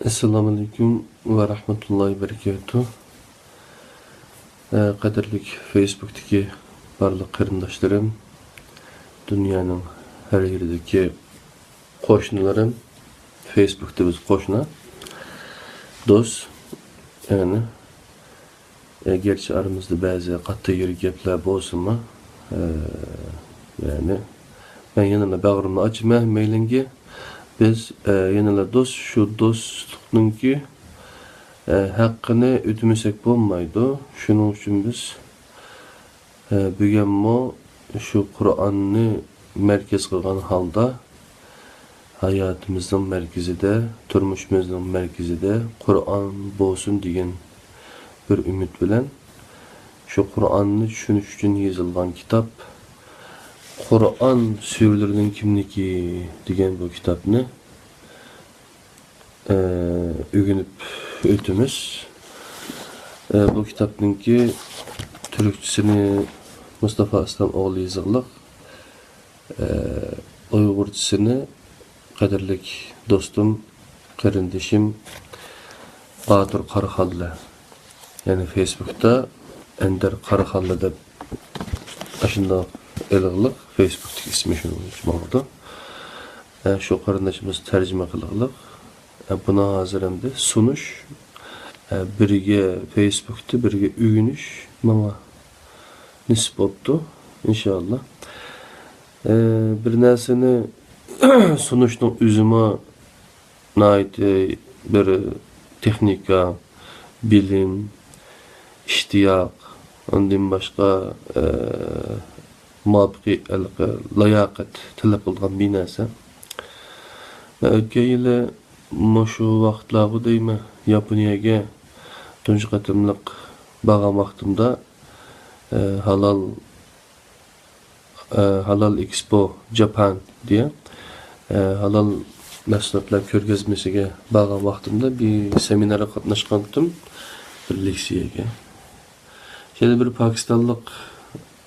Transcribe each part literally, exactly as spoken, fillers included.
ئەسسالامۇئەلەيكۇم ۋە رەھمەتۇللاھى ۋە بەرىكاتۇھ. ئە، قەدىرلىك فېيسبۇكتىكى بارلىق قېرىنداشلىرىم، دۇنيانىڭ ھەر يېرىدىكى قوشنىلىرىم، فېيسبۇكتا بىز قوشنا، دوست، يەنى ئە، گەرچە ئارىمىزدا بەزى قاتتىق يۈرەك گەپلەر بولسىمۇ، ئە، يەنى مەن يەنىلا باغرىمنى ئاچىمەن ھەممەيلەنگە. بىز، ئە، يەنىلا دوست، شۇ دوستلۇقنىڭكى، ئە، ھەققىنى ئۆتىمىسەك بولمايدۇ. شۇنىڭ ئۈچۈن بىز، ئە، بۈگۈنمۇ شۇ قۇرئاننى مەركەز قىلغان ھالدا، ھاياتىمىزنىڭ مەركىزىدە، تۇرمۇشىمىزنىڭ مەركىزىدە قۇرئان بولسۇن دېگەن بىر ئۈمىد بىلەن، شۇ قۇرئاننى چۈشىنىش ئۈچۈن يېزىلغان كىتاب، «قۇرئان سۈرىلىرىنىڭ كىملىكى» دېگەن بۇ كىتابنى، ئە، ئۆگىنىپ ئۆتىمىز. ئە، بۇ كىتابنىڭكى تۈركچىسىنى مۇستافا ئىسلام ئوغلى يېزىقلىق. ئە، ئۇيغۇرچىسىنى قەدىرلىك دوستۇم، قېرىندىشىم باتۇر قاراخانلى، يەنى فېيسبۇكتا ئەندەر قاراخانلى دەپ ئاشۇنداق ئېلىغلىق، فېيسبۇكتىكى ئىسمى شۇنىڭ ئۈچۈن بولىدۇ. ئە، شۇ قېرىندىشىمىز تەرجىمە قىلىغلىق. ئە، بۇنى ھازىر ئەمدى سۇنۇش، ئە، بىرگە فېيسبۇكتا بىرگە ئۆگىنىش ماڭا نېسىپ بوپتۇ، ئىنشائاللا. ئە، بىر نەرسىنى سۇنۇشنىڭ ئۆزىمۇ ناھايىتى بىر تېخنىكا، بىلىم، ئىشتىياق، ئاندىن باشقا، ئە، مۇۋاپىقىي، ھېلىقى لاياقەت تەلەپ قىلىدىغان بىر نەرسە. مەن ئۆتكەن يىلى مۇشۇ ۋاقىتلارغۇ دەيمەن، ياپونىيەگە تۇنجى قېتىملىق بارغان ۋاقتىمدا، ئە، ھالال، ئە، ھالال ئېكسپو جاپان دېگەن، ئە، ھالال مەھسۇلاتلار كۆرگەزمىسىگە بارغان ۋاقتىمدا بىر سېمىنارغا قاتناشقانتىم، بىر لېكسىيەگە. يەنە بىر پاكىستانلىق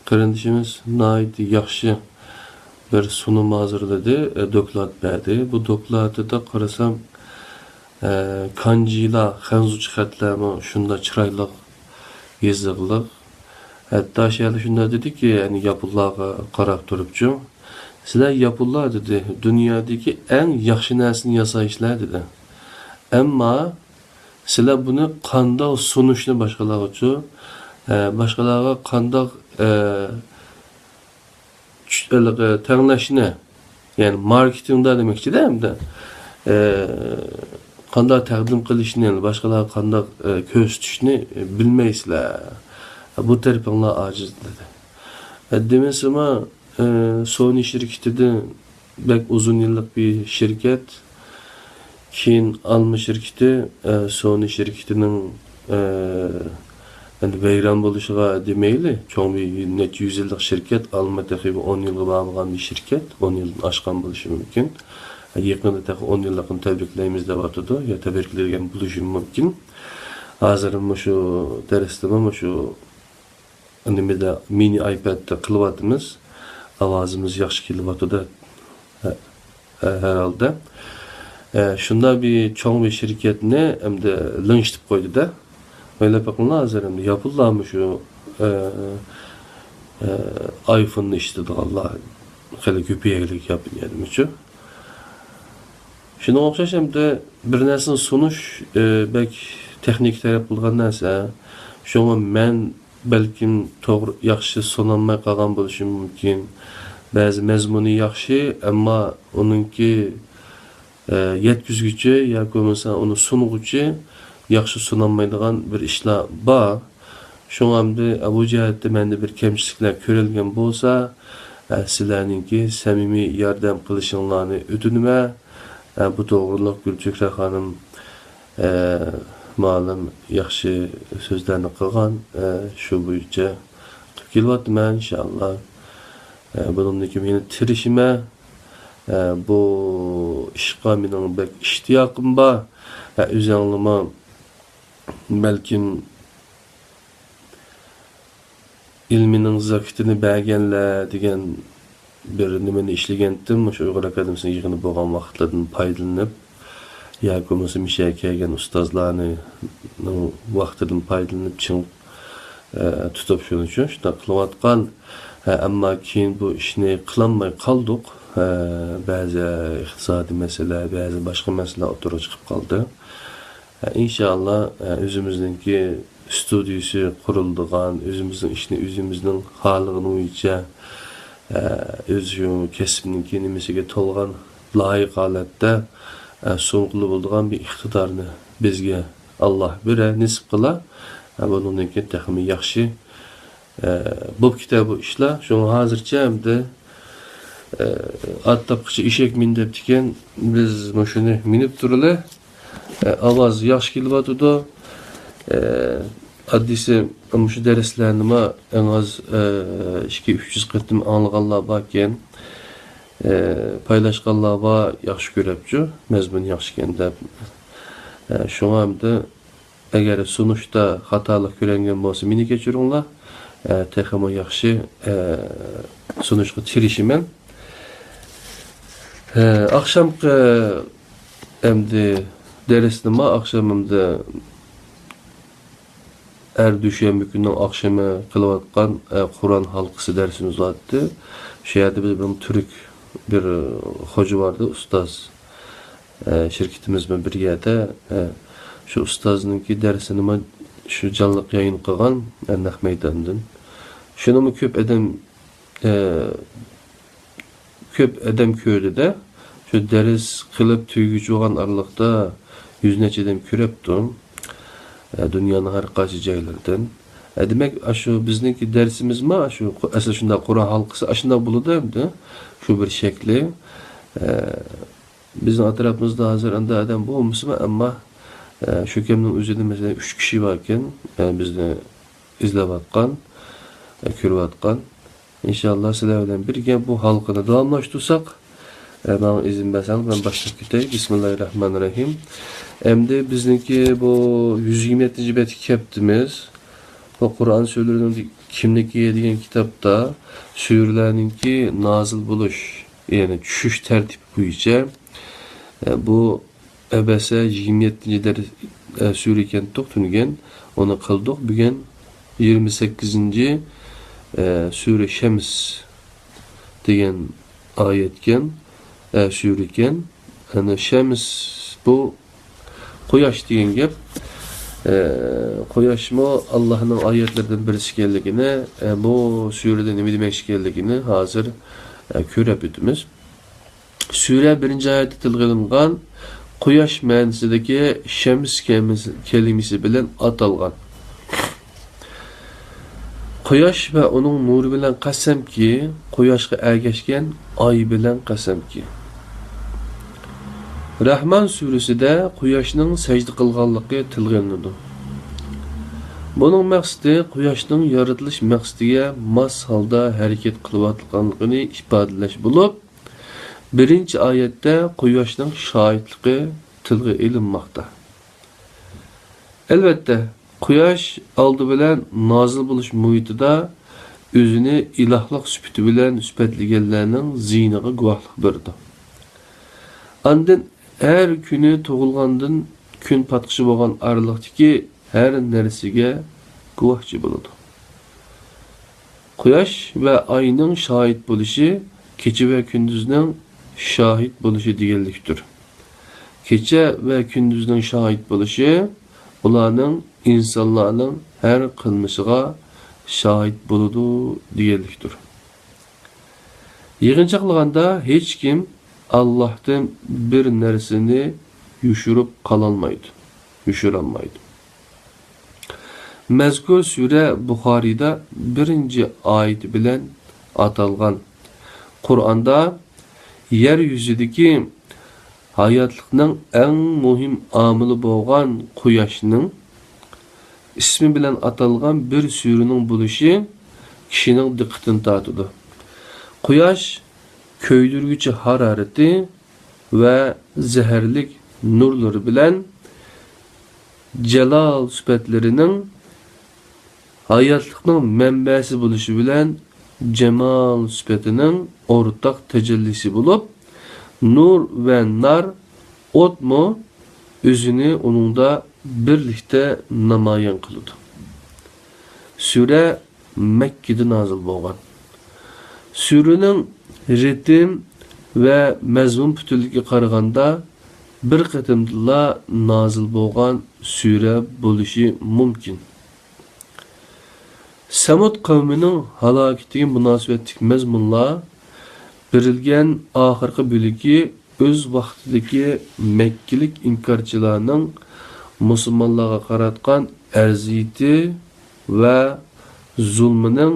قېرىندىشىمىز ناھايىتى ياخشى بىر سۇنۇم ھازىرلىدى، ئە، دوكلات بەردى. بۇ دوكلاتىدا قارىسام، ئە، كانجىلار، خەنزۇچە خەتلەرمۇ شۇنداق چىرايلىق يېزىقلىق. ھەتتا شۇ يەردە شۇنداق دېدىكى، يەنى ياپونلارغا قاراپ تۇرۇپچۇ، «سىلەر ياپونلار، — دېدى، — دۇنيادىكى ئەڭ ياخشى نەرسىنى ياسايسىلەر»، دېدى. «ئەمما سىلەر بۇنى قانداق سۇنۇشنى باشقىلارغىچۇ، ئە، باشقىلارغا قانداق، ئە، چۈش-، ھېلىقى تەڭلەشنى، يەنى ماركېتىڭدا دېمەكچىدە ئەمدى، ئە، قانداق تەقدىم قىلىشنى، باشقىلارغا قانداق، ئە، كۆرسىتىشنى بىلمەيسىلەر. بۇ تەرىپىڭلار ئاجىز» دېدى. ئە، دېمىسىمۇ، ئە، سونى شىركىتىدە بەك ئۇزۇن يىللىق بىر شىركەت. كېيىن ئالما شىركىتى، ئە، سونى شىركىتىنىڭ، ئە، ئەمدى ۋەيران بولۇشىغا دېمەيلى، چوڭ بىر نەچچە يۈز يىللىق شىركەت، ئالما تېخى بىر ئون يىلغا بارمىغان بىر شىركەت، ئون يىلدىن ئاشقان بولۇشى مۇمكىن. يېقىندا تېخى ئون يىللىقىنى تەبرىكلەيمىز دەۋاتىدۇ، يا تەبرىكلىگەن بولۇشى مۇمكىن. ھازىر مۇشۇ دەرستىمۇ مۇشۇ نېمىدە، مىنى ئايپەدتە قىلىۋاتىمىز. ئاۋازىمىز ياخشى كېلىۋاتىدۇ، ھە، ھە، ھەر ھالدا. ئە، شۇنداق بىر چوڭ بىر شىركەتنى ئەمدى لىڭشىتىپ قويدى-دە. ئويلاپ بېقىڭلار، ھازىر ئەمدى ياپونلارمۇ شۇ، ئە، ئە، ئايفوننى ئىشلىتىدىغانلار خېلى كۆپىيەلىك ياپونىيەدىمۇچۇ. شۇنىڭغا ئوخشاش ئەمدى بىر نەرسىنى سۇنۇش، ئە، بەك تېخنىكا تەرەپ قىلغان نەرسە. شۇڭا مەن بەلكىم توغرا، ياخشى سۇنالماي قالغان بولۇشۇم مۇمكىن. بەزى مەزمۇنى ياخشى، ئەمما ئۇنىڭكى، ئە، يەتكۈزگۈچى ياكى بولمىسا ئۇنى سۇنغۇچى ياخشى سۇنالمايدىغان بىر ئىشلار بار. شۇڭا ئەمدى، ئە، بۇ جەھەتتە مەندە بىر كەمچىلىكلەر كۆرۈلگەن بولسا، ئە، سىلەرنىڭكى سەمىمىي ياردەم قىلىشىڭلارنى ئۆتۈنىمەن. ئە، بۇ توغرىلىق گۈلچېھرە خانىم، ئە، مۇئەللىم ياخشى سۆزلەرنى قىلغان، ئە، شۇ بويىچە قىلىپ كېلىۋاتىمەن، ئىنشائاللا. ئە، بۇنىڭدىن كېيىن يەنە تىرىشىمەن. ئە، بۇ ئىشقا مېنىڭ بەك ئىشتىياقىم بار. ئە، ئۆزەڭلىمۇ بەلكىم ئىلمىنىڭ زاكىتىنى بەرگەنلەر دېگەن بىر نېمىنى ئىشلىگەنتىم، مۇشۇ ئۇيغۇر ئاكادېمىيىسىنىڭ يىغىنى بولغان ۋاقىتلىرىدىن پايدىلىنىپ. ياكى بولمىسا مىشەگە كەلگەن ئۇستازلارنىڭ ۋاقتىدىن پايدىلىنىپ چىڭ، ئە، تۇتۇپ شۇنى ئۈچۈن شۇنداق قىلىۋاتقان. ئە، ئەمما كېيىن بۇ ئىشنى قىلالماي قالدۇق. ئە، بەزى ئىقتىسادىي مەسىلە، بەزى باشقا مەسىلە ئوتتۇرىغا چىقىپ قالدى. ئە، ئىنشائاللا، ئە، ئۆزىمىزنىڭكى ئىستۇدىيىسى قۇرۇلىدىغان، ئۆزىمىزنىڭ ئىشىنى ئۆزىمىزنىڭ خالىغىنى بويىچە، ئە، ئۆز شۇ كەسىپنىڭكى نېمىسىگە تولغان لايىق ھالەتتە، ئە، سۇنغىلى بولىدىغان بىر ئىقتىدارنى بىزگە ئاللا بېرە، نېسىپ قىلا. ئە، بۇنىڭدىن كېيىن تېخىمۇ ياخشى، ئە، بولۇپ كېتە بۇ ئىشلار. شۇڭا ھازىرچە ئەمدى، ئە، ئات تاپقىچە ئېشەك مىن دەپتىكەن. بىز مۇشۇنى مىنىپ تۇرىلى. ئە، ئاۋاز ياخشى كېلىۋاتىدۇ. ئە، ئاددىيسى، مۇشۇ دەرسلەرنىمۇ ئەڭ ئاز، ئە، ئىككى، ئۈچ يۈز قېتىم ئاڭلىغانلار باركەن. ئە، پايلاشقانلار بار، ياخشى كۆرەپچۇ، مەزمۇن ياخشىكەن دەپ. ئە، شۇڭا ئەمدى ئەگەر سۇنۇشتا خاتالىق كۆرۈنگەن بولسا، مېنى كەچۈرۈڭلار. ئە، تېخىمۇ ياخشى، ئە، سۇنۇشقا تىرىشىمەن. ئە، ئاخشامقى ئەمدى دەرسنىمۇ ئاخشام ئەمدى ھەر دۈشەنبە كۈنىنىڭ ئاخشىمى قىلىۋاتقان، ئە، قۇرئان ھالقىسى دەرسىمىز بارتتى. شۇ يەردە بىز بىر تۈرك بىر خوجا باردى، ئۇستاز. ئە، شىركىتىمىز بىلەن بىر يەردە، ئە، شۇ ئۇستازنىڭكى دەرسىنىمۇ شۇ جانلىق يايىن قىلغان، ئە، نەق مەيداندىن. شۇنىمۇ كۆپ ئادەم، ئە، كۆپ ئادەم كۆردى-دە. شۇ دەرس قىلىپ تۈگىگۈچە بولغان ئارىلىقتا يۈز نەچچە ئادەم كۆرۈپتۇ. ئە، دۇنيانىڭ ھەر قايسى جايلىرىدىن. ئە، دېمەك، ئاشۇ بىزنىڭكى دەرسىمىزمۇ ئاشۇ قۇ-، ئەسلى شۇنداق قۇرئان ھالقىسى ئاشۇنداق بولىدۇ ئەمدى. شۇ بىر شەكلى. ئە، بىزنىڭ ئەتراپىمىزدا ھازىر ئەمدى ئادەم بولمىسىمۇ، ئەمما، ئە، شۇ كەمنىڭ ئۆزىدە، مەسىلەن، ئۈچ كىشى باركەن، ئە، بىزنى ئىزلەۋاتقان، ئە، كۆرۈۋاتقان. ئىنشاللا سىلەر بىلەن بىرگە بۇ ھالقىنى داۋاملاشتۇرساق، ئە، ماڭا ئىزىن بەرسەڭ، مەن باشلاپ كېتەي. بىسمىللاھىررەھمانىررەھىم. ئەمدى بىزنىڭكى بۇ يۈز يىگىرمە يەتتىنچى بەتكە كەپتىمىز. بۇ قۇرئان سۈرىلىرىنىڭ كىملىكى دېگەن كىتابتا سۈرىلەرنىڭكى نازىل بولۇش، يەنى چۈشۈش تەرتىپى بويىچە، ئە، بۇ ئەبەسە يىگىرمە يەتتىنچى دەرس، ئە، سۈرە ئىكەن، توختىنىگەن، ئۇنى قىلدۇق. بۈگۈن يىگىرمە سەككىزىنچى، ئە، سۈرە شەمس دېگەن ئايەتكەن، ئە، سۈرىكەن. ئەنە شەمس بۇ قۇياش دېگەن گەپ. ئە، قۇياشمۇ ئاللانىڭ ئايەتلىرىدىن بىرسى ئىكەنلىكىنى، ئە، بۇ سۈرىدە نېمە دېمەكچى ئىكەنلىكىنى ھازىر، ئە، كۆرۈپ ئۆتىمىز. سۈرە بىرىنچى ئايەتتە تىلغا ئېلىنغان قۇياش مەنىسىدىكى شەمس كەمىسى-، كەلىمىسى بىلەن ئاتالغان. قۇياش ۋە ئۇنىڭ نۇرى بىلەن قەسەمكى، قۇياشقا ئەگەشكەن ئاي بىلەن قەسەمكى. رەھمان سۈرىسىدە قۇياشنىڭ سەجدە قىلغانلىقى تىلغا ئېلىنىدۇ. بۇنىڭ مەقسىتى قۇياشنىڭ يارىتىلىش مەقسىتىگە ماس ھالدا ھەرىكەت قىلىۋاتقانلىقىنى ئىپادىلەش بولۇپ، بىرىنچى ئايەتتە قۇياشنىڭ شاھىتلىقى تىلغا ئېلىنماقتا. ئەلۋەتتە، قۇياش ئالدى بىلەن نازىل بولۇش مۇھىتىدا ئۆزىنى ئىلاھلىق سۈپىتى بىلەن سۈپەتلىگەنلەرنىڭ زىيىنىغا گۇۋاھلىق بېرىدۇ. ئاندىن ھەر كۈنى تۇغۇلغاندىن كۈن پاتقىچە بولغان ئارىلىقتىكى ھەر نەرسىگە گۇۋاھچى بولىدۇ. قۇياش ۋە ئاينىڭ شاھىت بولۇشى كېچە ۋە كۈندۈزنىڭ شاھىت بولۇشى دېگەنلىكتۇر. كېچە ۋە كۈندۈزنىڭ شاھىت بولۇشى ئۇلارنىڭ، ئىنسانلارنىڭ ھەر قىلمىشىغا شاھىت بولىدۇ دېگەنلىكتۇر. يىغىنچاقلىغاندا، ھېچكىم ئاللاھتىن بىر نەرسىنى يوشۇرۇپ قالالمايدۇ، يوشۇرالمايدۇ. مەزكۇر سۈرە بۇخارىيدا بىرىنچى ئايىتى بىلەن ئاتالغان. قۇرئاندا يەر يۈزىدىكى ھاياتلىقنىڭ ئەڭ مۇھىم ئامىلى بولغان قۇياشنىڭ ئىسمى بىلەن ئاتالغان بىر سۈرىنىڭ بولۇشى كىشىنىڭ دىققىتىنى تارتىدۇ. قۇياش كۆيدۈرگۈچى ھارارىتى ۋە زەھەرلىك نۇرلىرى بىلەن جالال سۈپەتلىرىنىڭ ھاياتلىقنىڭ مەنبەسى بولۇشى بىلەن جامال سۈپىتىنىڭ ئورتاق تەجەللىسى بولۇپ، نۇر ۋە نار، ئوتمۇ ئۆزىنى ئۇنىڭدا بىرلىكتە نامايان قىلىدۇ. سۈرە مەككىدە نازىل بولغان. سۈرىنىڭ رىتىم ۋە مەزمۇن پۈتۈنلۈكىگە قارىغاندا بىر قېتىمدىلا نازىل بولغان سۈرە بولۇشى مۇمكىن. سەمۇد قەۋمىنىڭ ھالاكىتىگە مۇناسىۋەتلىك مەزمۇنلار بېرىلگەن ئاخىرقى بۆلىكى ئۆز ۋاقتىدىكى مەككىلىك ئىنكارچىلارنىڭ مۇسۇلمانلارغا قاراتقان ئەرزىيىتى ۋە زۇلمىنىڭ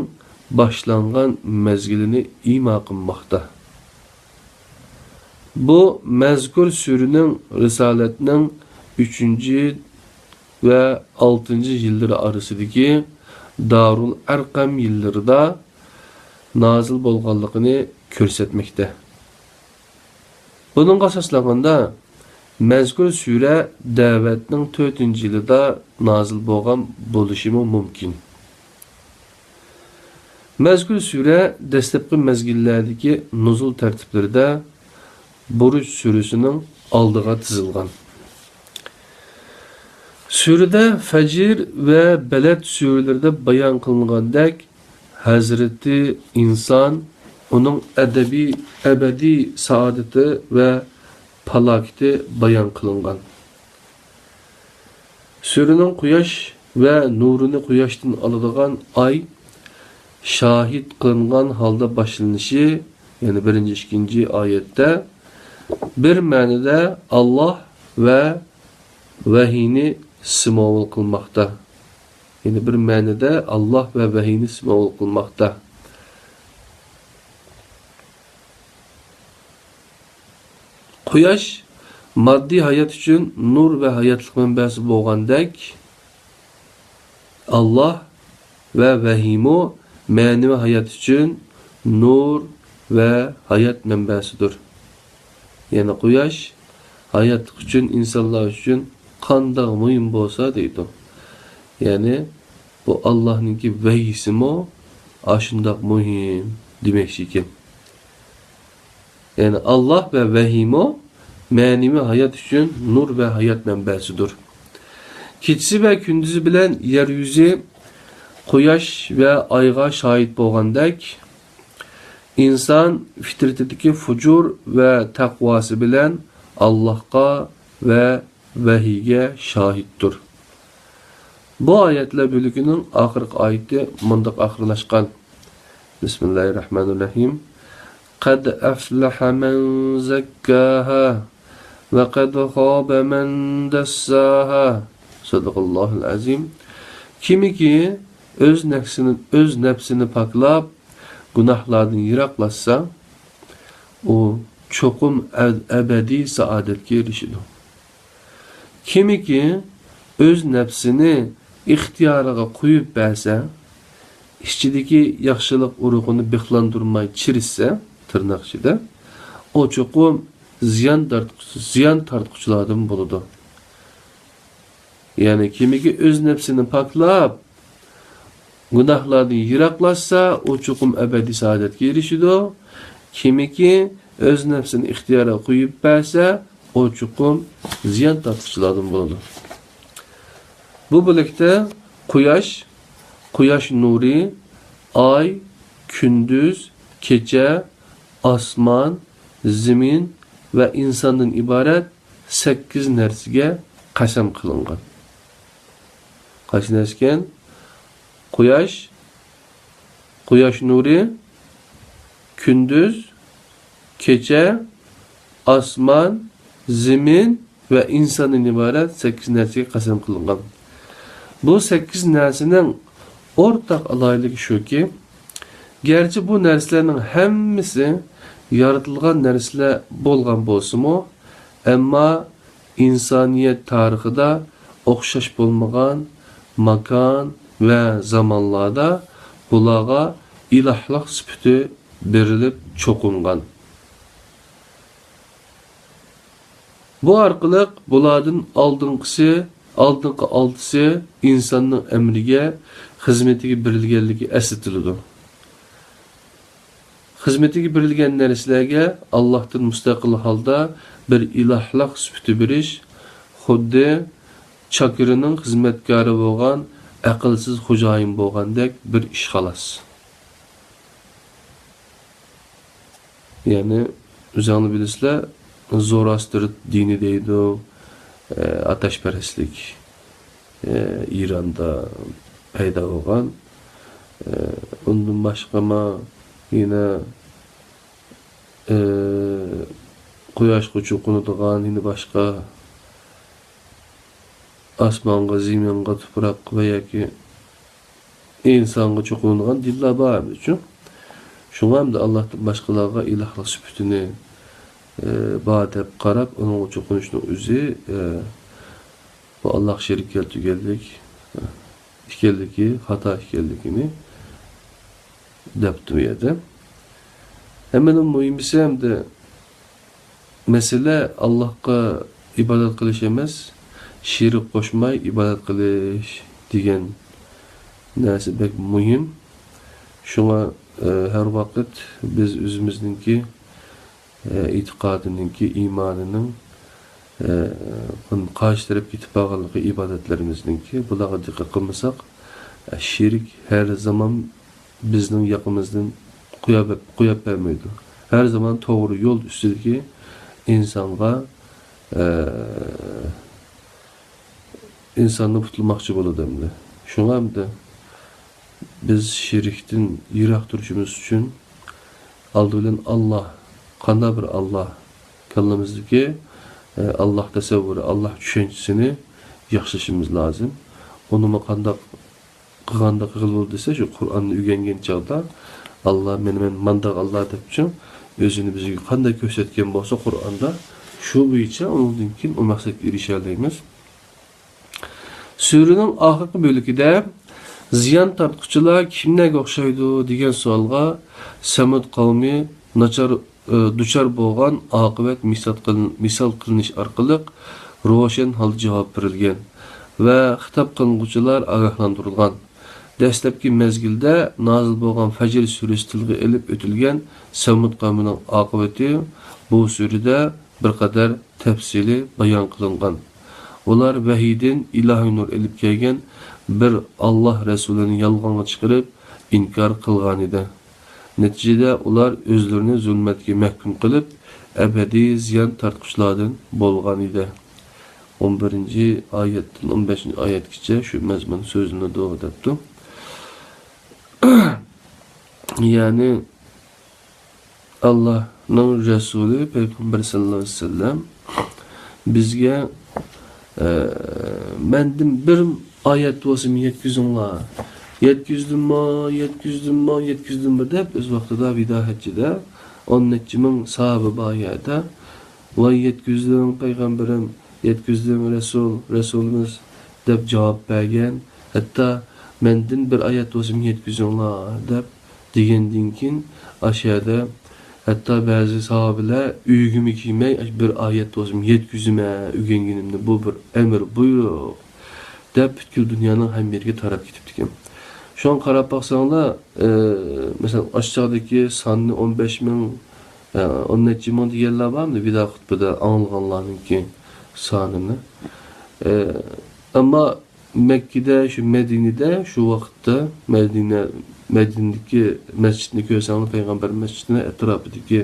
باشلانغان مەزگىلىنى ئىما قىلماقتا. بۇ مەزكۇر سۈرىنىڭ رىسالەتنىڭ ئۈچىنچى ۋە ئالتىنچى يىللىرى ئارىسىدىكى دارۇل ئەرقەم يىللىرىدا نازىل بولغانلىقىنى كۆرسەتمەكتە. بۇنىڭغا ئاساسلانغاندا، مەزكۇر سۈرە دەۋەتنىڭ تۆتىنچى يىلىدا نازىل بولغان بولۇشىمۇ مۇمكىن. مەزكۇر سۈرە دەسلەپكى مەزگىللەردىكى نۇزۇل تەرتىپلىرىدە بۇرۇج سۈرىسىنىڭ ئالدىغا تىزىلغان. سۈرىدە فەجر ۋە بەلەد سۈرىلىرىدە بايان قىلىنغاندەك، ھەزرىتى ئىنسان، ئۇنىڭ ئەدەبىي، ئەبەدىي سائادىتى ۋە پالاكىتى بايان قىلىنغان. سۈرىنىڭ قۇياش ۋە نۇرىنى قۇياشتىن ئالىدىغان ئاي شاھىت قىلىنغان ھالدا باشلىنىشى، يەنى بىرىنچى، ئىككىنچى ئايەتتە بىر مەنىدە ئاللاھ ۋە ۋەھىينى سىمۋول قىلماقتا. يەنى بىر مەنىدە ئاللاھ ۋە ۋەھىينى سىمۋول قىلماقتا. قۇياش ماددىي ھايات ئۈچۈن نۇر ۋە ھاياتلىق مەنبەسى بولغاندەك، ئاللاھ ۋە ۋەھىيمۇ مەنىۋى ھايات ئۈچۈن نۇر ۋە ھايات مەنبەسىدۇر. يەنى قۇياش ھاياتلىق ئۈچۈن، ئىنسانلار ئۈچۈن قانداق مۇھىم بولسا دەيدۇ. يەنى بۇ ئاللاھنىڭكى ۋەھىيسىمۇ ئاشۇنداق مۇھىم دېمەكچى ئىكەن. يەنى ئاللاھ ۋە ۋەھىيمۇ مەنىۋى ھايات ئۈچۈن نۇر ۋە ھايات مەنبەسىدۇر. كېچىسى ۋە كۈندۈزى بىلەن يەر يۈزى، قۇياش ۋە ئايغا شاھىت بولغاندەك، ئىنسان فىترىتىدىكى فۇجۇر ۋە تەقۋاسى بىلەن ئاللاھقا ۋە ۋەھىيگە شاھىتتۇر. بۇ ئايەتلەر بۆلىكىنىڭ ئاخىرقى ئايىتى مۇنداق ئاخىرلاشقان: بىسمىللاھىررەھمانىررەھىم. قەد ئەفلەھە مەن زەككاھا ۋە قەد خابە مەن دەسساھا. سەدەقەللاھۇل ئەزىم. كىمكى ئۆز نەپسىنى، ئۆز نەپسىنى پاكلاپ، گۇناھلاردىن يىراقلاشسا، ئۇ چوقۇم ئەب-، ئەبەدىي سائادەتكە ئېرىشىدۇ. كىمكى ئۆز نەپسىنى ئىختىيارىغا قويۇپ بەرسە، ئىچىدىكى ياخشىلىق ئۇرۇقىنى بىخلاندۇرماي چىرىتسە، تىرناق ئىچىدە، ئۇ چوقۇم زىيان تارتقۇچى، زىيان تارتقۇچىلاردىن بولىدۇ. يەنى كىمكى ئۆز نەپسىنى پاكلاپ، گۇناھلاردىن يىراقلاشسا، ئۇ چوقۇم ئەبەدىي سائادەتكە ئېرىشىدۇ. كىمكى ئۆز نەپسىنى ئىختىيارىغا قويۇپ بەرسە، ئۇ چوقۇم زىيان تارتقۇچىلاردىن بولىدۇ. بۇ بۆلەكتە قۇياش، قۇياش نۇرى، ئاي، كۈندۈز، كېچە، ئاسمان، زېمىن ۋە ئىنساندىن ئىبارەت سەككىز نەرسىگە قەسەم قىلىنغان. قايسى نەرسىكەن؟ قۇياش، قۇياش نۇرى، كۈندۈز، كېچە، ئاسمان، زېمىن ۋە ئىنساندىن ئىبارەت سەككىز نەرسىگە قەسەم قىلىنغان. بۇ سەككىز نەرسىنىڭ ئورتاق ئالاھىدىلىكى شۇكى، گەرچە بۇ نەرسىلەرنىڭ ھەممىسى يارىتىلغان نەرسىلەر بولغان بولسىمۇ، ئەمما ئىنسانىيەت تارىخىدا ئوخشاش بولمىغان ماكان ۋە زامانلاردا بۇلارغا ئىلاھلىق سۈپىتى بېرىلىپ چوقۇنغان. بۇ ئارقىلىق بۇلاردىن ئالدىنقىسى، ئالدىنقى ئالتىسى ئىنساننىڭ ئەمرىگە، خىزمىتىگە بېرىلگەنلىكى ئەسلىتىلىدۇ. خىزمىتىگە بېرىلگەن نەرسىلەرگە ئاللاھتىن مۇستەقىل ھالدا بىر ئىلاھلىق سۈپىتى بېرىش، خۇددى چاكىرىنىڭ خىزمەتكارى بولغان ئەقىلسىز خوجايىن بولغاندەك بىر ئىش خالاس. يەنى ئۆزۈڭلار بىلىسىلەر، زوراستر دىنى دەيدۇ، ئە، ئاتەشپەرەسلىك، ئە، ئىراندا پەيدا بولغان. ئە، ئۇندىن باشقىمۇ يەنە، ئە، قۇياشقا چوقۇنىدىغان، يەنە باشقا ئاسمانغا، زېمىنغا، تۇپراققا ۋە ياكى ئىنسانغا چوقۇنىدىغان دىنلار بار ئەمدىچۇ. شۇڭا ئەمدى ئاللاھتىن باشقىلارغا ئىلاھلىق سۈپىتىنى، ئى، بار دەپ قاراپ، ئۇنىڭغا چوقۇنۇشنىڭ ئۆزى، ئى، بۇ ئاللاھقا شېرىك كەلتۈرگەنلىك، ئى، ئىكەنلىكى، خاتا ئىكەنلىكىنى دەپتۇ بۇ يەردە. ھەممىدىن مۇھىمىسى ئەمدى مەسىلە ئاللاھقا ئىبادەت قىلىش ئەمەس، شېرىك قوشماي ئىبادەت قىلىش دېگەن نەرسە بەك مۇھىم. شۇڭا، ئە، ھەر ۋاقىت بىز ئۆزىمىزنىڭكى، ئە، ئېتىقادىنىڭكى، ئىمانىنىڭ، ئە، قارشى تەرەپكە كېتىپ بارغانلىقى، ئىبادەتلىرىمىزنىڭكى، بۇلارغا دىققەت قىلمىساق، ئە، شېرىك ھەر زامان بىزنىڭ ياقىمىزدىن قويا-، قويۇپ بەرمەيدۇ. ھەر زامان توغرا يول ئۈستىدىكى ئىنسانغا، ئە، ئىنساننى پۇتلىماقچى بولىدۇ ئەمدى. شۇڭا ئەمدى بىز شېرىكتىن يىراق تۇرۇشىمىز ئۈچۈن ئالدى بىلەن ئاللاھ، قانداق بىر ئاللاھ، كاللىمىزدىكى، ئە، ئاللاھ تەسەۋۋۇرى، ئاللاھ چۈشەنچىسىنى ياخشىلىشىمىز لازىم. ئۇنىمۇ قانداق قىلغاندا قىلغىلى بولىدۇ دېسە، شۇ قۇرئاننى ئۆگەنگەن چاغدا، «ئاللاھ مېنى، مەن مانداق ئاللاھ» دەپچۇ، ئۆزىنى بىزگە قانداق كۆرسەتكەن بولسا قۇرئاندا، شۇ بويىچە ئۇنىڭدىن كېيىن ئۇ مەقسەتكە ئېرىشەلەيمىز. سۈرىنىڭ ئاخىرقى بۆلىكىدە «زىيان تارتقۇچىلار كىملەرگە ئوخشايدۇ؟» دېگەن سوئالغا سەمۇد قەۋمى ناچار ئى، دۇچار بولغان ئاقىۋەت مىسال قىلىن-، مىسال قىلىنىش ئارقىلىق روشەن ھالدا جاۋاب بېرىلگەن ۋە خىتاب قىلىنغۇچىلار ئاگاھلاندۇرۇلغان. دەسلەپكى مەزگىلدە نازىل بولغان فەجر سۈرىسى تىلغا ئېلىپ ئۆتۈلگەن سەمۇد قەۋمىنىڭ ئاقىۋىتى بۇ سۈرىدە بىر قەدەر تەپسىلىي بايان قىلىنغان. ئۇلار ۋەھىيدىن ئىلاھىي نۇر ئېلىپ كەلگەن بىر ئاللاھ رەسۇلىنى يالغانغا چىقىرىپ، ئىنكار قىلغانىدى. نەتىجىدە ئۇلار ئۆزلىرىنى زۇلمەتكە مەھكۇم قىلىپ، ئەبەدىي زىيان تارتقۇچىلاردىن بولغانىدى. ئون بىرىنچى ئايەتتىن ئون بەشىنچى ئايەتكىچە شۇ مەزمۇن سۆزلىنىدۇ، دەپتۇ. يەنى، ئاللاھنىڭ رەسۇلى پەيغەمبەر سەللەللاھۇ ئەلەيھى ۋەسەللەم بىزگە، ئە، «مەندىن بىر ئايەت بولسىمۇ يەتكۈزۈڭلار. يەتكۈزدۈممۇ، يەتكۈزدۈممۇ، يەتكۈزدۈممۇ؟» دەپ، ئۆز ۋاقتىدا ۋىدا ھەججىدە ئون نەچچە مىڭ ساھابە بار يەردە، «ۋاي، يەتكۈزدۈڭ پەيغەمبىرىم، يەتكۈزدۈڭ رەسۇل، رەسۇلىمىز» دەپ جاۋاب بەرگەن. ھەتتا «مەندىن بىر ئايەت بولسىمۇ يەتكۈزۈڭلار» دەپ دېگەندىن كېيىن، ئاشۇ يەردە ھەتتا بەزى ساھابىلەر ئۆيگىمۇ كىرمەي، «بىر ئايەت بولسىمۇ يەتكۈزىمەن ئۆگەنگىنىمنى، بۇ بىر ئەمىر بۇيرۇق» دەپ پۈتكۈل دۇنيانىڭ ھەممە يېرىگە تاراپ كېتىپتىكەن. شۇڭا قاراپ باقساڭلار، ئى، مەسىلەن، ئاشۇ چاغدىكى ساننى ئون بەش مىڭ، ئى، ئون نەچچە مىڭ دېگەنلەر بارمىدى، ۋىدا خۇتبىدە ئاڭلىغانلارنىڭكى سانىنى. ئى، ئەمما مەككىدە، شۇ مەدىنىدە، شۇ ۋاقىتتا مەدىنە، مەدىنىدىكى مەسچىتنى كۆرسەڭلار، پەيغەمبەر مەسچىتىنى، ئەتراپىدىكى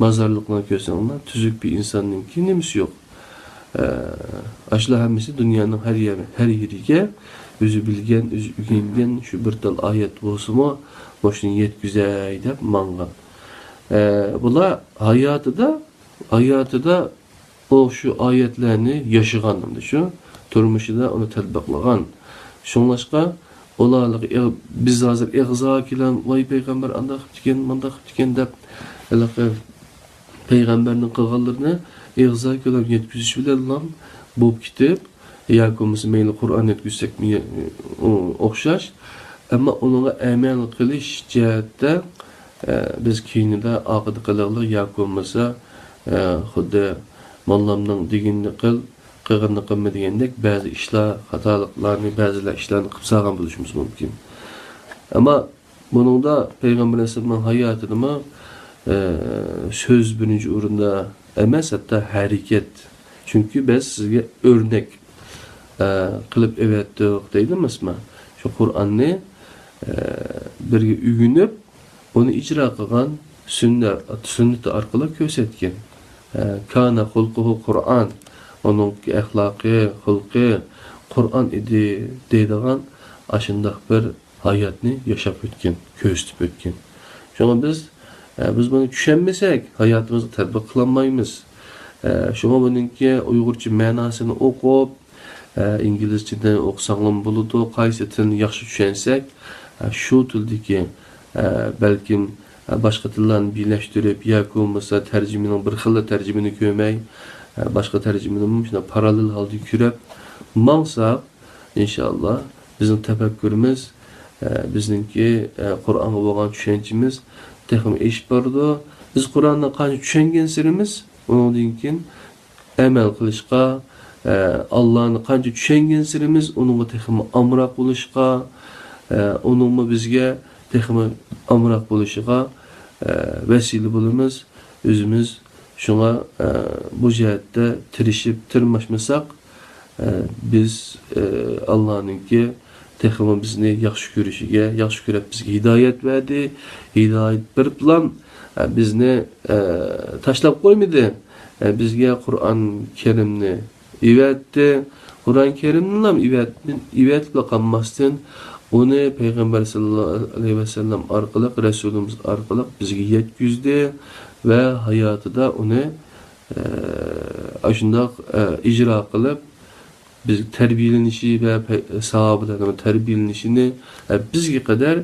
مازارلىقلارنى كۆرسەڭلار، تۈزۈك بىر ئىنساننىڭكى نېمىسى يوق. ئە، ئاشۇلار ھەممىسى دۇنيانىڭ ھەر يەر-، ھەر يېرىگە ئۆزى بىلگەن، ئۆزى ئۆگەنگەن شۇ بىر تال ئايەت بولسىمۇ، مۇشۇنى يەتكۈزەي دەپ ماڭغان. ئە، بۇلار ھاياتىدا، ھاياتىدا ئۇ شۇ ئايەتلەرنى ياشىغان، ئەمدى شۇ تۇرمۇشىدا ئۇنى تەتبىقلىغان. شۇڭلاشقا ئۇلارلىقى ئېغ-، بىز ھازىر ئېغىزاكى بىلەن، «ۋاي، پەيغەمبەر ئانداق قىپتىكەن، مانداق قىپتىكەن» دەپ، ھېلىقى پەيغەمبەرنىڭ قىلغانلىرىنى ئېغىزاكى بىلەن يەتكۈزۈش بىلەنلا بولۇپ كېتىپ، ياكى بولمىسا مەيلى قۇرئان يەتكۈزسەكمۇ يە-، ئو-، ئوخشاش. ئەمما ئۇنىڭغا ئەمەل قىلىش جەھەتتە، ئە، بىز كەينىدە ئارقىدا قېلىغلىق ياكى بولمىسا، ئە، خۇددى موللامنىڭ دېگىنىنى قىل، قىلغىنىنى قىلما دېگەندەك بەزى ئىشلار، خاتالىقلارنى، بەزىلەر ئىشلارنى قىلىپ سالغان بولۇشىمىز مۇمكىن. ئەمما بۇنىڭدا پەيغەمبەر ئەلەيھىسسالامنىڭ ھاياتىدىمۇ، ئە، سۆز بىرىنچى ئورۇندا ئەمەس، ھەتتا ھەرىكەت، چۈنكى بىز سىزگە ئۆرنەك، ئە، قىلىپ ئەۋەتتۇق دەيدۇ ئەمەسمۇ؟ شۇ قۇرئاننى، ئە، بىرگە ئۆگىنىپ، ئۇنى ئىجرا قىلغان سۈننە-، سۈننىتى ئارقىلىق كۆرسەتكەن. ئە، كان خۇلقۇھۇ قۇرئان، ئۇنىڭ ئەخلاقى، خۇلقى قۇرئان ئىدى دەيدىغان ئاشۇنداق بىر ھاياتنى ياشاپ ئۆتكەن، كۆرسىتىپ ئۆتكەن. شۇڭا بىز، ئە، بىز بۇنى چۈشەنمىسەك، ھاياتىمىزغا تەتبىق قىلالمايمىز. ئە، شۇڭا بۇنىڭكى ئۇيغۇرچە مەناسىنى ئوقۇپ، ئە، ئىنگلىزچىدىن ئوقۇساڭلارمۇ بولىدۇ. قايسى تىلنى ياخشى چۈشەنسەك، ئە، شۇ تىلدىكى، ئە، بەلكىم، ئە، باشقا تىللارنى بىرلەشتۈرۈپ ياكى بولمىسا تەرجىمىنىڭ بىر خىللا تەرجىمىنى كۆرمەي، ئە، باشقا تەرجىمىنىمۇ شۇنداق پاراللېل ھالدا كۆرۈپ ماڭساق، ئىنشائاللا، بىزنىڭ تەپەككۇرىمىز، ئە، بىزنىڭكى، ئە، قۇرئانغا بولغان چۈشەنچىمىز تېخىمۇ ئېشىپ بارىدۇ. بىز قۇرئاننى قانچە چۈشەنگەنسېرىمىز، ئۇنىڭدىن كېيىن ئەمەل قىلىشقا، ئە، ئاللانى قانچە چۈشەنگەنسېرىمىز، ئۇنىڭغا تېخىمۇ ئامراق بولۇشقا، ئە، ئۇنىڭمۇ بىزگە تېخىمۇ ئامراق بولۇشىغا، ئە، ۋەسىلە بولىمىز. ئۆزىمىز شۇڭا، ئە، بۇ جەھەتتە تىرىشىپ تىرماشمىساق، ئە، بىز، ئە، ئاللانىڭكى تېخىمۇ بىزنى ياخشى كۆرۈشىگە، ياخشى كۆرۈپ بىزگە ھىدايەت بەردى. ھىدايەت بېرىپلام، ئە، بىزنى، ئە، تاشلاپ قويمىدى. ئە، بىزگە قۇرئان كەرىمنى ئېۋەتتى. قۇرئان كەرىمنىلام ئېۋەت-، ئېۋەتىپلا قالماستىن، ئۇنى پەيغەمبەر ساللاللاھۇ ئەلەيھى ۋەسەللەم ئارقىلىق، رەسۇلىمىز ئارقىلىق بىزگە يەتكۈزدى ۋە ھاياتىدا ئۇنى، ئە، ئاشۇنداق، ئە، ئىجرا قىلىپ، بىز تەربىيەلىنىشى ۋە پەي-، ساھابىلەرنىڭ تەربىيەلىنىشىنى، ئە، بىزگە قەدەر،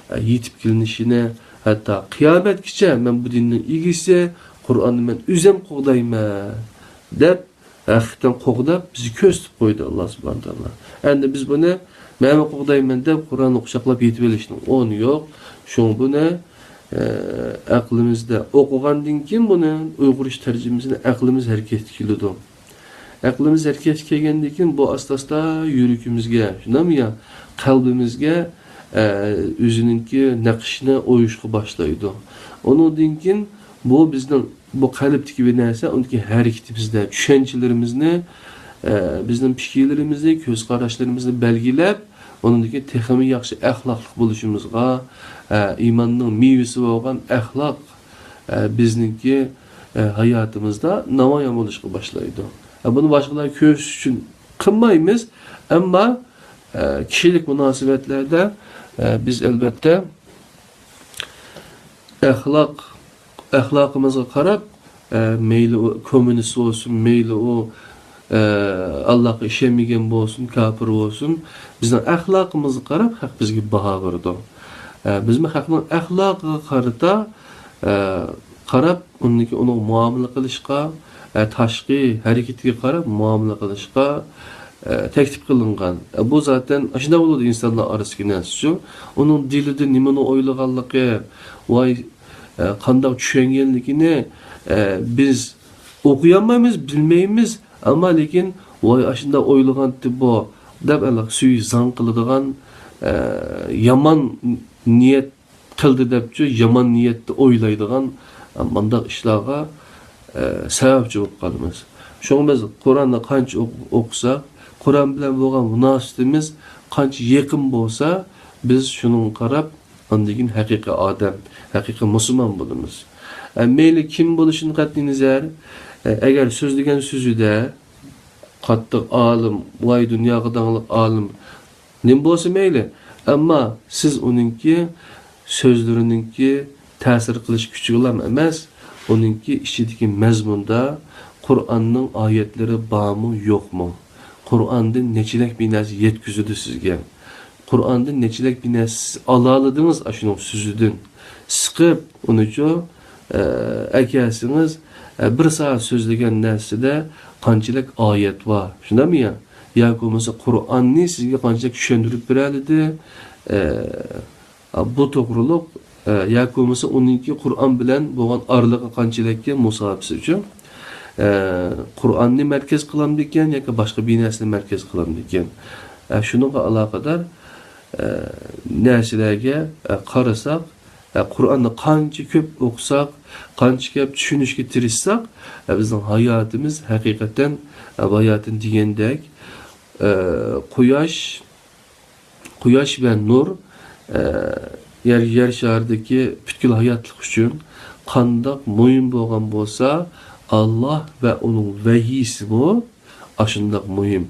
ئە، يېتىپ كېلىنىشىنى، ھەتتا قىيامەتكىچە مەن بۇ دىننىڭ ئىگىسى، قۇرئاننى مەن ئۆزۈم قوغدايمەن، دەپ، ھەقىقەتەن قوغداپ، بىزگە كۆرسىتىپ قويدى ئاللا سۇبھانەھۇ ۋە تائالا. ئەمدى بىز بۇنى مەنمۇ قوغدايمەن دەپ، قۇرئاننى قۇچاقلاپ يېتىۋېلىشنىڭ ئورنى يوق. شۇڭا بۇنى، ئە، ئەقلىمىزدە ئوقۇغاندىن كېيىن بۇنى ئۇيغۇرچە تەرجىمىسىنى ئەقلىمىز ھەرىكەتكە كېلىدۇ. ئەقلىمىز ھەرىكەتكە كەلگەندىن كېيىن بۇ ئاستا-ئاستا يۈرىكىمىزگە، شۇنداقمۇ يا، قەلبىمىزگە، ئە، ئۆزىنىڭكى نەقىشىنى ئويۇشقا باشلايدۇ. ئۇنىڭدىن كېيىن بۇ بىزنىڭ بۇ قەلبتىكى بىر نەرسە، ئۇنىڭكى ھەرىكىتىمىزدە، چۈشەنچىلىرىمىزنى، ئە، بىزنىڭ پىكىرلىرىمىزنى، كۆز قاراشلىرىمىزنى بەلگىلەپ، ئۇنىڭدىن كېيىن تېخىمۇ ياخشى ئەخلاقلىق بولۇشىمىزغا، ئە، ئىماننىڭ مېۋىسى بولغان ئەخلاق، ئە، بىزنىڭكى، ئە، ھاياتىمىزدا نامايان بولۇشقا باشلايدۇ. ئە، بۇنى باشقىلارغا كۆرسىتىش ئۈچۈن قىلمايمىز، ئەمما، ئە، كىشىلىك مۇناسىۋەتلەردە، ئە، بىز ئەلۋەتتە ئەخلاق، ئەخلاقىمىزغا قاراپ، ئە، مەيلى ئۇ كوممۇنىست بولسۇن، مەيلى ئۇ، ئە، ئاللاغا ئىشەنمىگەن بولسۇن، كاپىر بولسۇن، بىزنىڭ ئەخلاقىمىزغا قاراپ خەق بىزگە باھا بېرىدۇ. ئە، بىزمۇ خەقنىڭ ئەخلاقىغا قارىتا، ئە، قاراپ، ئۇنىڭدىكى ئۇنىڭغا مۇئامىلە قىلىشقا، ئە، تاشقى ھەرىكىتىگە قاراپ مۇئامىلە قىلىشقا، ئە، تەكلىپ قىلىنغان. ئە، بۇ زاتەن ئاشۇنداق بولىدۇ ئىنسانلار ئارىسىدىكى نەرسىچۇ. ئۇنىڭ دىلىدا نېمىنى ئويلىغانلىقى، ۋاي، ئە، قانداق چۈشەنگەنلىكىنى، ئە، بىز ئوقۇيالمايمىز، بىلمەيمىز. ئەمما لېكىن، ۋاي، ئاشۇنداق ئويلىغانتى بۇ، دەپ، ئەلەق سۈيى زاڭ قىلىدىغان، ئە، يامان نىيەت قىلدى دەپچۇ، يامان نىيەتتە ئويلايدىغان، ئە، مانداق ئىشلارغا، ئە، سەۋەبچى بولۇپ قالىمىز. شۇڭا بىز قۇرئاننى قانچە ئوق-، ئوقۇساق، قۇرئان بىلەن بولغان مۇناسىۋىتىمىز قانچە يېقىن بولسا، بىز شۇنىڭغا قاراپ ئاندىن كېيىن ھەقىقىي ئادەم، ھەقىقىي مۇسۇلمان بولىمىز. ئە، مەيلى كىم بولۇشىدىن قەتئىينەزەر، ئە، ئەگەر سۆزلىگەن سۆزىدە قاتتىق ئالىم، ۋاي دۇنياغا داڭلىق ئالىم نېمە بولسا مەيلى، ئەمما سىز ئۇنىڭكى سۆزلىرىنىڭكى تەسىر قىلىش كۈچىگىلا ئەمەس، ئۇنىڭكى ئىچىدىكى مەزمۇندا قۇرئاننىڭ ئايەتلىرى بارمۇ، يوقمۇ؟ قۇرئاندىن نەچچىلەك بىر نەرسە يەتكۈزىدۇ سىزگە؟ قۇرئاندىن نەچچىلەك بىر نەرسە سىز ئالالىدىڭىز ئاشۇنىڭ سۆزىدىن؟ سىقىپ ئۇنىچۇ، ئە، ئەكەلسىڭىز، ئە، بىر سائەت سۆزلىگەن نەرسىدە قانچىلىك ئايەت بار؟ شۇنداقمۇ يا؟ ياكى بولمىسا قۇرئاننى سىزگە قانچىلىك چۈشەندۈرۈپ بېرەلىدى؟ ئە، بۇ توغرۇلۇق، ئە، ياكى بولمىسا ئۇنىڭكى قۇرئان بىلەن بولغان ئارىلىقى قانچىلىككەن مۇساپىسى ئۈچۈن، ئە، قۇرئاننى مەركەز قىلامدىكەن ياكى باشقا بىر نەرسىنى مەركەز قىلامدىكەن؟ ئە، شۇنىڭغا ئالاقىدار، ئە، نەرسىلەرگە، ئە، قارىساق، ئە، قۇرئاننى قانچە كۆپ ئوقۇساق، قانچە كۆپ چۈشىنىشكە تىرىشساق، ئە، بىزنىڭ ھاياتىمىز ھەقىقەتەن، ئە، باياتىن دېگەندەك، ئە، قۇياش، قۇياش ۋە نۇر، ئە، يەر، يەر شارىدىكى پۈتكۈل ھاياتلىق ئۈچۈن قانداق مۇھىم بولغان بولسا، ئاللا ۋە ئۇنىڭ ۋەھىيسىمۇ ئاشۇنداق مۇھىم.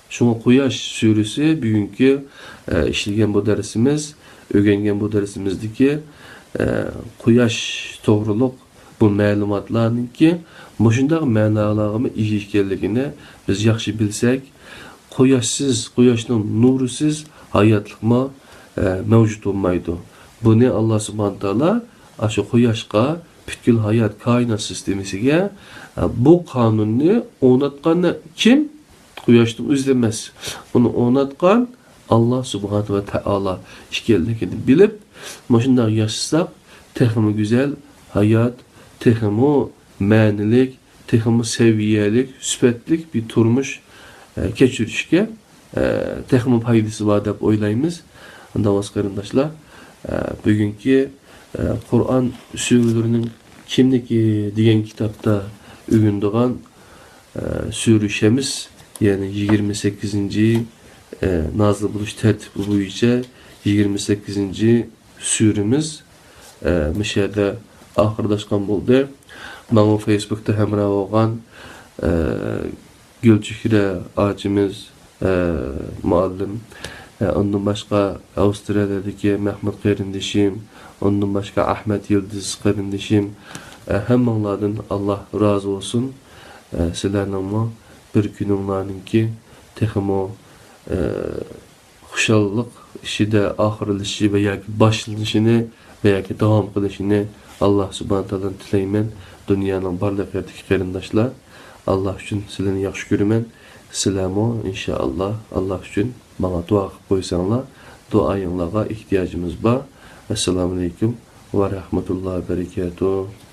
شۇڭا قۇياش سۈرىسى بۈگۈنكى، ئە، ئىشلىگەن بۇ دەرسىمىز، ئۆگەنگەن بۇ دەرسىمىزدىكى، ئە، قۇياش توغرۇلۇق بۇ مەلۇماتلارنىڭكى مۇشۇنداق مەنالارغىمۇ ئىگە ئىكەنلىكىنى بىز ياخشى بىلسەك، قۇياشسىز، قۇياشنىڭ نۇرىسىز ھاياتلىقمۇ، ئە، مەۋجۇت بولمايدۇ. بۇنى ئاللا سۇبھانە تائالا ئاشۇ قۇياشقا، پۈتكۈل ھايات كائىنات سىستېمىسىگە، ئە، بۇ قانۇننى ئورناتقان كىم؟ قۇياشنىڭ ئۆزى ئەمەس. ئۇنى ئورناتقان ئاللا سۇبھانە ۋە تائالا ئىكەنلىكىنى بىلىپ، مۇشۇنداق ياشىساق، تېخىمۇ گۈزەل ھايات، تېخىمۇ مەنىلىك، تېخىمۇ سەۋىيەلىك، سۈپەتلىك بىر تۇرمۇش، ئە، كەچۈرۈشكە، ئە، تېخىمۇ پايدىسى بار دەپ ئويلايمىز. ئانداق بولسا قېرىنداشلار، ئە، بۈگۈنكى، ئە، قۇرئان سۈرىلىرىنىڭ كىملىكى دېگەن كىتابتا ئۆگىنىدىغان، ئە، سۈرە شەمس، يەنى يىگىرمە سەككىزىنچى، ئە، نازىل بولۇش تەرتىپى بويىچە يىگىرمە سەككىزىنچى سۈرىمىز، ئە، مۇشۇ يەردە ئاخىرلاشقان بولدى. ماڭا فېيسبۇكتا ھەمراھ بولغان، ئە، گۈلچېھرە ئاچىمىز، ئە، مۇئەللىم، ئە، ئۇندىن باشقا ئاۋسترالىيەدىكى مەھمۇت قېرىندىشىم، ئۇندىن باشقا ئەھمەت يىلدىز قېرىندىشىم، ئە، ھەممىڭلاردىن ئاللا رازى بولسۇن. ئە، سىلەرنىڭمۇ بىر كۈنۈڭلارنىڭكى تېخىمۇ، ئە، خۇشاللىق ئىچىدە ئاخىرلىشىشى ۋە ياكى باشلىنىشىنى ۋە ياكى داۋام قىلىشىنى ئاللا سۇبھانە تائالادىن تىلەيمەن. دۇنيانىڭ بارلىق يېرىدىكى قېرىنداشلار، ئاللا ئۈچۈن سىلەرنى ياخشى كۆرىمەن. سىلەرمۇ ئىنشائاللا ئاللا ئۈچۈن ماڭا دۇئا قىلىپ قويساڭلار، دۇئايىڭلارغا ئېھتىياجىمىز بار. ئەسسالامۇئەلەيكۇم ۋە رەھمەتۇللا ۋە بەرىكاتۇھ.